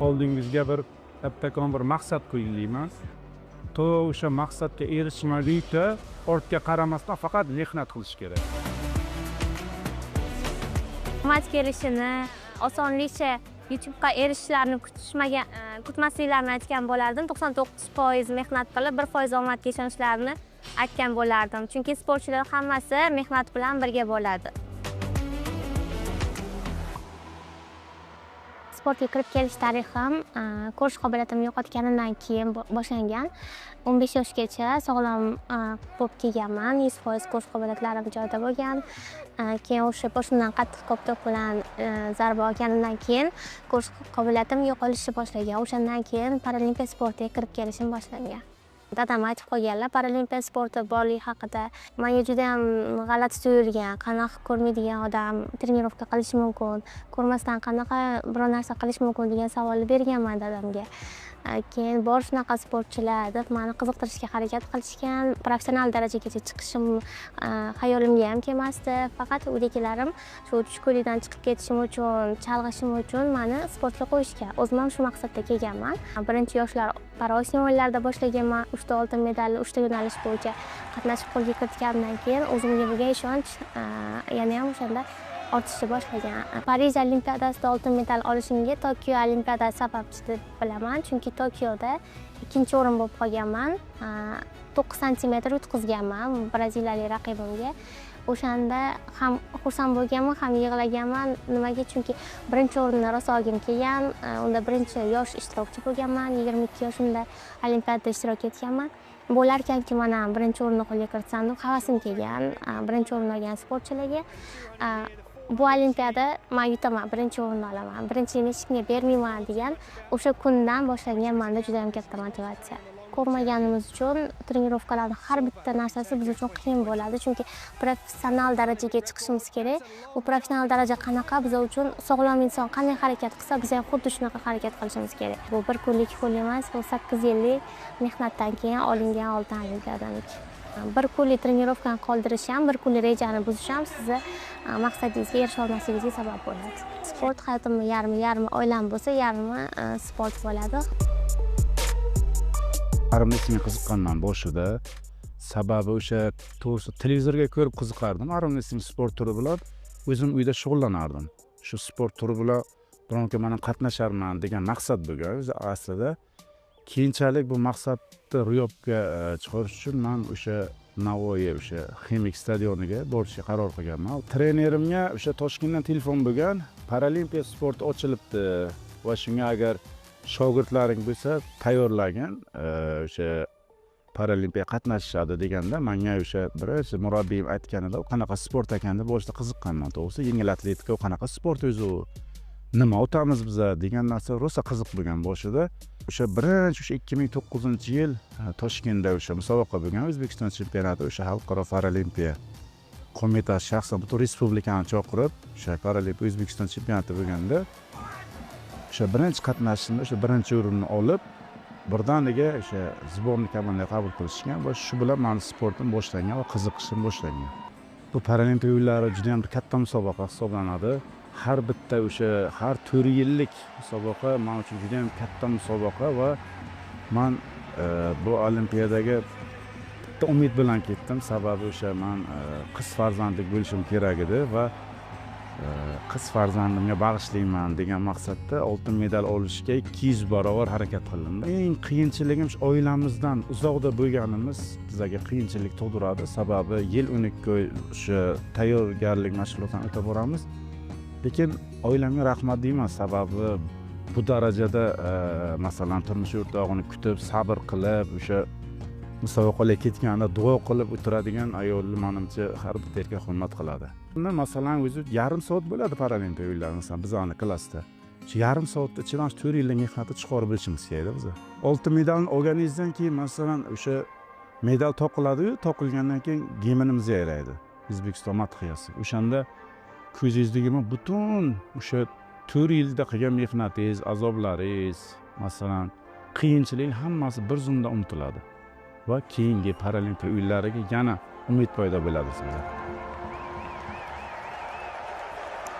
Oldingizga bir kattakon bir maqsad qo'ying deyman. To o'sha maqsadga erishmaguncha ortga qaramasdan faqat mehnat qilish kerak. Omad kelishini, osonlikcha yutuqqa erishishlarini kutmasliklarini aytgan bo'lardim. 99% mehnat qilib, 1% omadga ishonishlarini aytgan bo'lardim. Chunki sportchilar hammasi mehnat bilan birga bo'ladi. Sportga kirib kelish tarixim ko'rish qobiliyatimni yo'qotganimdan keyin boshlangan. 15 yoshgacha sog'lom bo'lib kelganman, 100% ko'rish qobiliyatlarim joyida bo'lgan. Keyin o'sha boshimdan qattiq koptok bilan zarba olganimdan keyin ko'rish qobiliyatim yo'qolishni boshlagan. O'shandan keyin paralimpiya sportiga kirib kelishim boshlangan. Dadam aytib qo'yganlar paralimpiya sporti borligi haqida. Menga juda ham g'alati tuyulgan, qanaqa ko'rmaydigan odam trenirovka qilishi mumkin, ko'rmasdan qanaqa biror narsa qilish mumkin degan savolni berganman dadamga. Keyin bor shunaqa sportchilar deb meni qiziqtirishga harakat qilishgan. Professional darajagacha chiqishim xayolimga ham kelmasdi. Faqat uydagilarim shu tushkunlikdan chiqib ketishim uchun, chalg'ishim uchun meni sportga qo'yishgan. O'zim ham shu maqsadda kelganman. Birinchi yoshlar Paraosiyo o'yinlarida boshlaganman. 3 ta oltin medalni 3 ta yo'nalish bo'yicha qatnashib qo'lga kiritganimdan keyin o'zimga bo'lgan ishonch yana ham o'shanda ortishni boshlagan. Parij Olimpiadasida oltin medal olishimga Tokio Olimpiadasi sababchi deb bilaman, chunki Tokioda 2-o'rin bo'lib qolganman. 9 santimetr yutqizganman braziliyalik raqibimga. O'shanda ham xursand bo'lganman, ham yig'laganman. Nimaga? Chunki birinchi o'rinni rosa olgim kelgan. Unda birinchi yosh ishtirokchi bo'lganman. 22 yoshimda olimpiadada ishtirok etganman. Bo'larkanki, mana birinchi o'rinni qo'lga kiritsam deb havasim kelgan. Birinchi o'rin olgan sportchilarga bu olimpiada men yutaman, birinchi o'rinni olaman, birinchilikni hech kimga bermayman degan o'sha kundan boshlangan menda juda ham katta motivatsiya. Ko'rmaganimiz uchun trenirovkalarning har bitta narsasi biz uchun qiyin bo'ladi, chunki professional darajaga chiqishimiz kerak. Bu professional daraja qanaqa? Biz uchun sog'lom inson qanday harakat qilsa, biz ham xuddi shunaqa harakat qilishimiz kerak. Bu bir kunlik, ikki kunlik emas, bu 8 yillik mehnatdan keyin olingan oltin olimpiadaniki. Bir kunlik trenirovkani qoldirish ham, bir kunlik rejani buzish ham sizni maqsadingizga erisha olmasligingizga sabab bo'ladi. Sport hayotimni yarmi oilam bo'lsa, yarmi sport bo'ladi. Armlesingga qiziqqanman boshida. Sababi o'sha to'g'risi televizorga ko'rib qiziqardim. Armlesing sport turi bilan o'zim uyda shug'ullanardim. Shu sport turi bilan biron kun men ham qatnasharman degan maqsad bo'lgan o'zi aslida. Keyinchalik bu maqsadni ro'yobga chiqarish uchun men o'sha Navoiy o'sha Ximik stadioniga borishga qaror qilganman. Trenerimga o'sha Toshkentdan telefon bo'lgan, paralimpiya sporti ochilibdi va shunga agar shogirdlaring bo'lsa tayyorlagin, o'sha paralimpiya qatnashishadi deganda menga o'sha birinchi murabbiyim aytganida qanaqa sport ekan deb boshida qiziqqanman. To'g'risi yengil atletika qanaqa sport o'zi u, nima o'tamiz biza degan narsa rosa qiziq bo'lgan boshida. O'sha birinchi o'sha 2009-yil Toshkentda o'sha musobaqa bo'lgan, O'zbekiston chempionati, o'sha xalqaro paralimpiya qo'mitasi shaxsan butun respublikani chaqirib, o'sha paralimpiya O'zbekiston chempionati bo'lganda o'sha birinchi qatnashishimda o'sha birinchi o'rinni olib, birdaniga o'sha sborniy komandaga qabul qilishgan va shu bilan meni sportim boshlangan va qiziqishim boshlangan. Bu paralimpiya o'yinlari juda ham katta musobaqa hisoblanadi. Har bitta o'sha har 4 yillik musobaqa men uchun juda ham katta musobaqa va men bu olimpiadaga bitta umid bilan ketdim. Sababi o'sha men qiz farzandlik bo'lishim kerak edi va qiz farzandimga bag'ishlayman degan maqsadda oltin medal olishga 200 barobar harakat qildim. Eng qiyinchiligim shu oilamizdan uzoqda bo'lganimiz bizga qiyinchilik tug'diradi. Sababi yil 12 oy o'sha tayyorgarlik mashg'ulotdan o'tib boramiz. Lekin oilamga rahmat deyman, sababi bu darajada masalan turmush o'rtog'ini kutib, sabr qilib, o'sha musobaqalarga ketganda duo qilib o'tiradigan ayolni menimcha har bitta erkak hurmat qiladi. Unda masalan o'zi yarim soat bo'ladi paralimpiya o'yinlari, masalan bizani klassda. Shu yarim soatda ichidan 4 yillik mehnatni chiqarib bilishimiz kerak biz. Oltin medalni olganingizdan keyin masalan o'sha medal toqiladi-yu, toqilgandan keyin gimnimiz yayraydi. O'zbekiston madhiyasi. O'shanda ko'zingizdagi butun o'sha 4 yilda qilgan mehnatingiz, azoblaringiz, masalan, qiyinchilik hammasi bir zumda unutiladi. Va keyingi paralimpiya o'yinlariga yana umid paydo bo'ladi sizda.